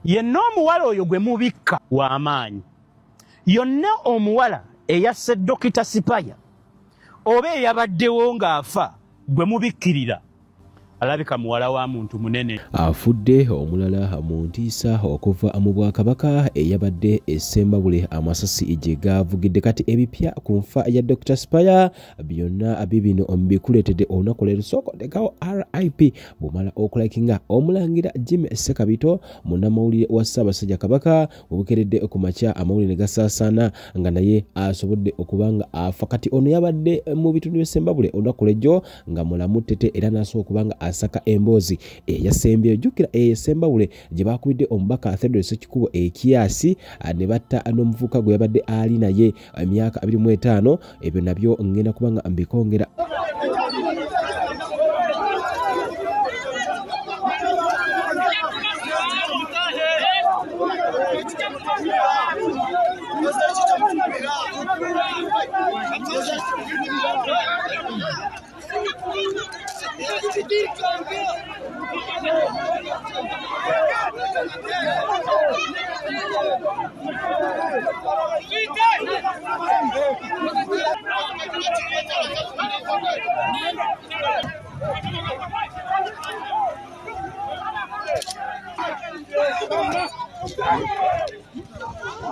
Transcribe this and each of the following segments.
Yenna omuwala oyo gwe mubikka w'amaanyi. Yonna omuwala eyasse Dokita Sipaya oba eyabaddewo ng'afa gwe mubikkirira alabika muwala wa muntu munene. Afudde omulala mu ntiisa okuva mu Bwakabaka eyabadde e Ssembabule amasasi gye gaavugidde. Kati ebipya ku nfa ya Dr. Spire byonna bibino mbikuleetedde olunaku leero. Sooka otekawo RIP bw'omala okulakinga. Omulangira Jimmy Ssekabito munnamawulire wa Ssaabasajja Kabaka webukeredde ku makya amawulire ne gasaasaana nga naye asobodde okuba nga afa. Kati ono yabadde mu bitundu by'e Ssembabule olunaku lw'ejjo nga mulamu ttete era n'asobola okuba nga asaka emboozi eyasembyeyo. Jjukira eyo Ssembabule gye baakubidde omubaka Theodore Ssekikubo ekyasi ne batta n'omuvubuka gwe yabadde ali naye emyaka 25. Ebyo nabyo ngenda kuba nga mbikongera.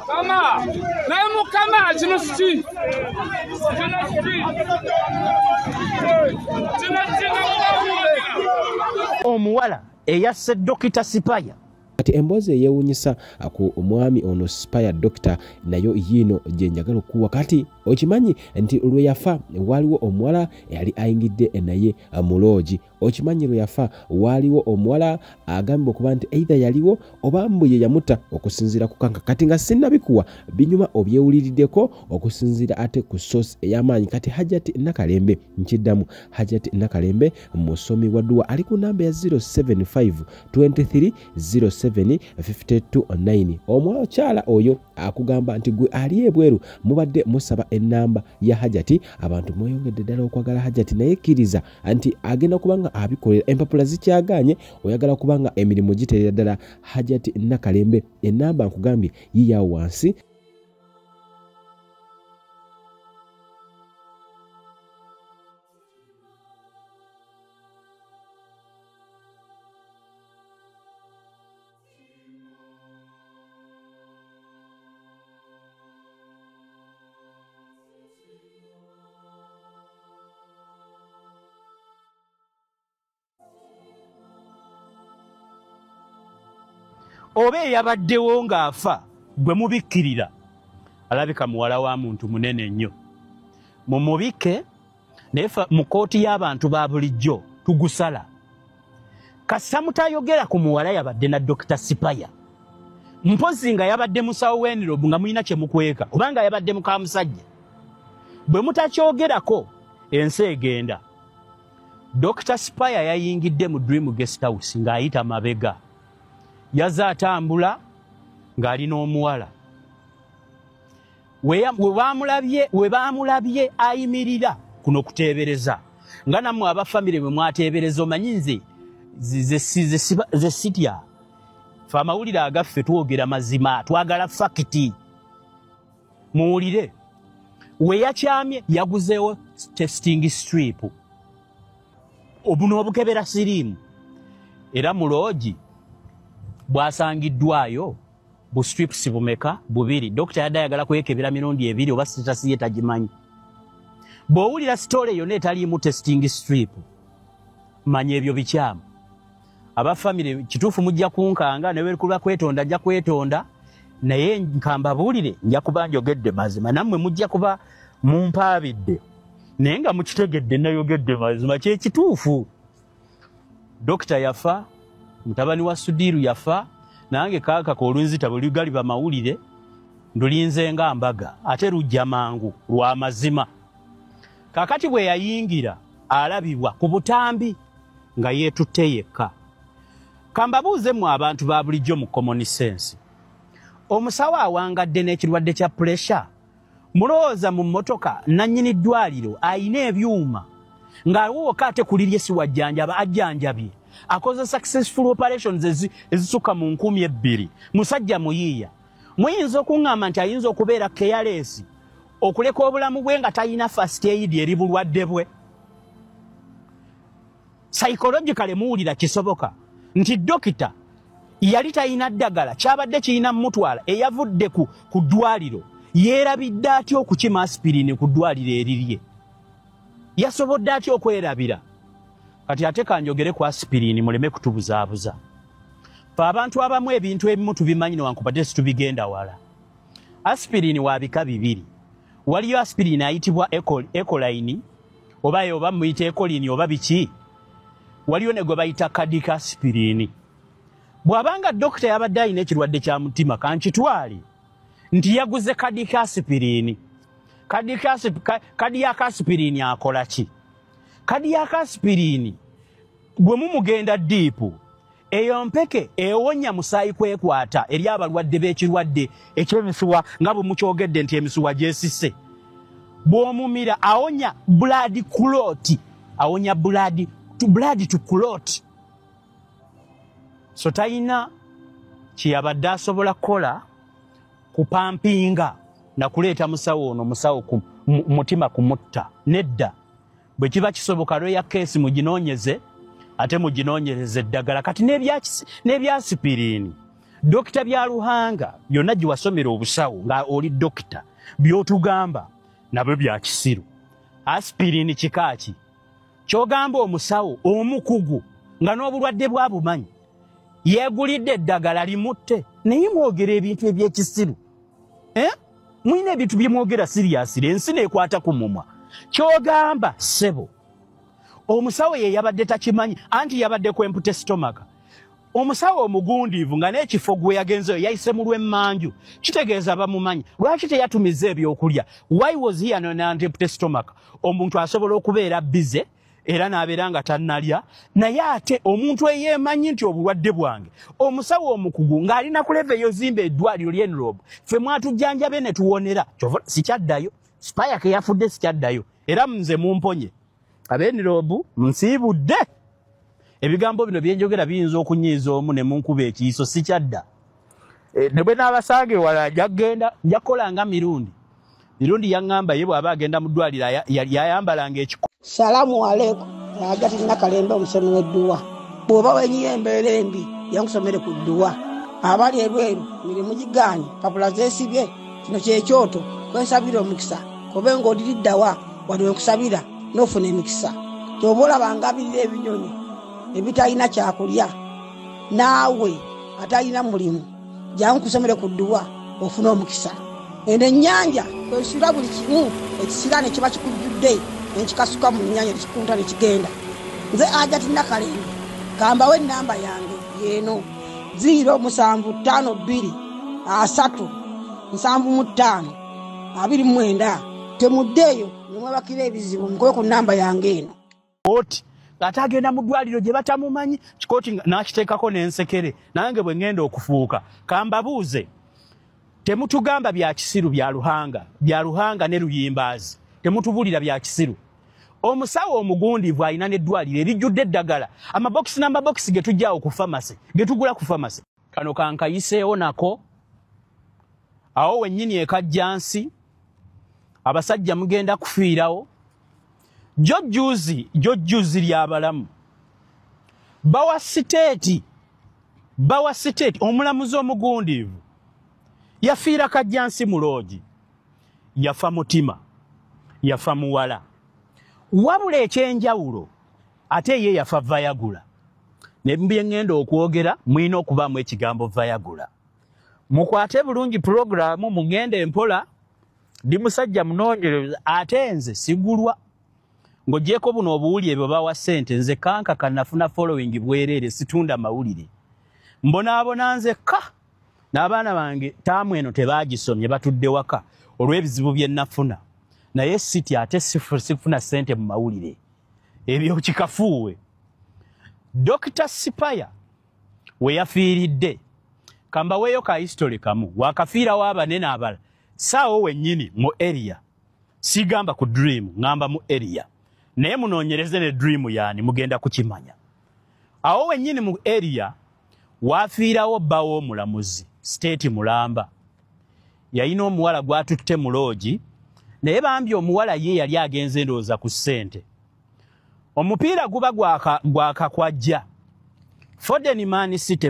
Kama, naye mukama kino siki. Kino siki. Kino siki. Omuwala eyasse Dokita Sipaya. Kati emboozi eyeewuunyisa ku omwami ono Spire Doctor nayo yiino gye njagala okuwa. Kati okimanyi nti lwe yafa waaliwo omuwala eyali ayingidde naye mu loogi. Okimanyi lwe yafa waaliwo omuwala agambibwa okuba nti either yaliwo oba mbu ye yamutta okusinziira ku kanka. Kati nga sinnabikuwa binyuma obyewuliriddeko okusinziira ate ku source ey'amaanyi. Kati Hajati Nakalembe, nkiddamu, Hajati Nakalembe musomi wa dduwa ali ku namba ya 075 23 07 52 9. Omukyala oyo akugamba nti gwe ali ebweru mubadde musaba ennamba ya Hajati. Abantu mweyongedde ddala okwagala Hajati, naye kkiriza nti agenda kuba nga abikolera. Empapula zikyagaanye, oyagala kuba nga emirimu giterera ddala. Hajati Nakalembe ennamba nkugambye yiyawo wansi. Oba eyabaddewo ng'afa gwe mubikkirira alabika muwala wa muntu munene nnyo. Mumubikke naye mu kkooti y'abantu ba bulijjo tugusala. Kasita mutayogera ku muwala yabadde na Dr. Sipaya, mpozzi nga yabadde musawo w'enirobu nga mulina kye mukweka oba nga yabadde mukamusajja, bwe mutakyogerako ensi egenda. Dr. Sipaya yayingidde mu Dream Guest House ng'ayita mabega. Yazze atambula ng'alina omuwala. We baamulabye ayimirira kuno kuteebereza nga nammwe aba famire bwe mwateebereza. Omanyi nze ze sitya, fe amawulire agaffe twogera mazima, twagala fact. Muwulire, we yakyamye yaguzeewo testing strip obuno obukebera siriimu, era mu loogi bwasangiddwayo bu strips bumeka? Bubiri. Dokita yadde ayagala kwekebera mirundi ebiri oba status ye tagimanyi. Bw'owulira story yonna etaliimu testing strip, manya ebyo bikyamu. Aba famire kituufu mujja kunkanga, ne bwe kwetonda ajja kwetonda, naye nkambabuulire nja kuba njogedde mazima, nammwe mujja kuba mumpaabidde, naye nga mukitegedde nayogedde mazima kyekituufu. Dokita yafa, mutabani wa Sudiru yafa, nange kaakaka olunzita bwe galiba mawulire ndulinze nga mbaga, ate lujja mangu lwa mazima. Kaakati bwe yayingira alabibwa ku butambi nga yeetutte yekka. Kambabuuze mmwe abantu ba bulijjo mu common sense, omusawo awangadde n'ekirwadde kya puresha, mulowooza mu mmotoka nannyini ddwaliro ayina ebyuma ng'awowoka ate kulirye si wajjanjaba ajjanjabye? Akoze successful operations ezisukka mu 2000. Musajja muyiiya. Muyinza okuŋŋamba nti ayinza okubeera careless okuleka obulamu bwe nga talina first aid eri bulwadde bwe? Psychologically muwulira kisoboka nti dokita yali talina ddagala, kyabadde kirina mutwala eyavudde ku ddwaliro yeerabidde atya okukima aspirin ku ddwaliro erirye? Yasobodde atya okwerabira? Kati ate kanjogere ku aspirin muleme kutubuzaabuza. Fe abantu abamu ebintu ebimu tubimanyi newankubadde situbigenda wala. Aspirin wa bika bibiri. Waliyo aspirin ayitibwa ecoline, oba muyite ecoline oba biki. Waliyo ne gwe bayita cardiac aspirin. Bw'abanga dokita yabadde alina ekirwadde kya mutima, kankitwale nti yaguze cardiac aspirin. Cardiac aspirin akola ki? Cardiac aspirin bwe mumugenda deep, eyo mpeke ewonya musaayi kwekwata eri abalwadde b'ekirwadde eky'emisuwa, nga bwe mukyogedde nti emisuwa gyesise. Bw'omumira awonya blood clot, awonya blood to clot. So talina kyeyabadde asobola kukola kupampinga na kuleeta musawo ono musawo ku mutima kumutta. Nedda, bwe kiba kisoboka lweya keesi muginoonyeze, ate muginoonyereze eddagala. Kati n'ebyasipirini, Dokita Byaruhanga byonna gye wasomera obusawo nga oli dokita by'otugamba nabyo bya kisiru. Aspirini kika ki? Ky'ogamba omusawo omukugu nga n'obulwadde bwabumanyi yeegulidde eddagala limutte, naye mwogera ebintu eby'ekisiru. Mulina ebintu bye mwogera siriyasire, ensi neekwata ku mumwa. Ky'ogamba ssebo omusawo ye yabadde takimanyi, anti yabadde ku empty stomach. Omusawo omugundiivu nga n'ekifo gwe yagenzeyo yayise mu lw'emmanju, kitegeeza bamumanyi. Lwaki teyatumiza ebyokulya? Why was he on an empty stomach? Omuntu asobola okubeera busy era n'abeera nga tannalya, naye ate omuntu eyeemanyi nti obulwadde bwange, omusawo omukugu ng'alina ku level eyozimba eddwaliro ly'Enrob, ffe mwatujjanjabe ne tuwonera. Kyova sikyaddayo, Spire ke yafudde sikyaddayo, era nze mumponye. Ab'Enrob nsiibudde. Ebigambo bino byenjogera biyinza okunyiiza omu ne munkuba ekiiso, sikyadda. Ne bwe naabasanga ewala nja kukola nga Mirundi. Mirundi yaŋŋamba ye bw'aba agenda mu ddwaliro yayambalanga ekiko. Salaamu aleikum. Ajati Nakalembe omusomi w'edduwa. Bw'oba wenyiye embeera embi, yankusomere ku dduwa. Abali ebweru mirimu gigaanye, papula zeesibye, kino kyekyoto kwensabira omukisa. Kobe ng'odiriddawa wano wenkusabira n'ofuna emikisa. Ky'oba olaba ngabirira ebinyonyi ebitalina kyakulya, naawe atalina mulimu, jangu nkusomere ku dduwa ofune omukisa. Eno ennyanja kwesula buli kimu, ekisiraani kiba kikujjudde nekikasuka mu nnyanja nekikunta nekigenda. Nze Ajati Nakalembe, kambawe ennamba yange yeeno 0752 3 75 29. Temuddeeyo ne mwebakira ebizibu, mukube ku nnamba yange eno. Oti ate agenda mu ddwaliro gye batamumanyi, kikooti n'akiteekako n'ensekere. Nange bwe ŋŋenda okufuuka kambabuuze, temutugamba bya kisiru bya Luhanga, bya Luhanga ne Luyimbaazi, temutubulira bya kisiru. Omusawo omugundiivu alina n'eddwaliro erijjudde eddagala, amabokisi n'amabokisi ge tujjaawo ku famasi, ge tugula ku famasi. Kano kankayiseewo nako awo wennyini ekajjansi, abasajja mugenda kufiirawo. Jjo jjuuzi ly'abalamu bawa siteeti omulamuzi omugundiivu yafiira Kajjansi mu loogi, yafa mutima, yafa muwala. Wabula ekyenjawulo ate ye yafa Viagra. Ne bye ŋŋenda okwogera mulina okubaamu ekigambo Viagra. Mukwate bulungi pulogulaamu, mugende empola, ndi musajja munoonyereza, ate nze sigulwa. Ng'ogyeko buno obuwulire bwe bawa ssente, nze kankaka nafuna following bwereere, situnda mawulire. Mbonaabona nzekka n'abaana bange taamu eno tebaagisomye, batudde waka olw'ebizibu bye nafuna. Naye siti ate sifuna ssente mu mawulire. Ebyo kikafuuwe. Dr. Sipaya we yafiiridde, kambaweeyo ka history kamu, wakafiirawo abanene abalala. Saawo wennyini mu area, sigamba ku dream, ŋŋamba mu area. Naye munoonyereze ne dream yaani mugenda kukimanya. Awo wennyini mu area waafiirawo bba w'omulamuzi state mulamba. Yalina omuwala gw'atutte mu loogi, naye bambi omuwala ye yali agenze ndowooza ku ssente. Omupiira guba gwakakwajja. Foden Man City.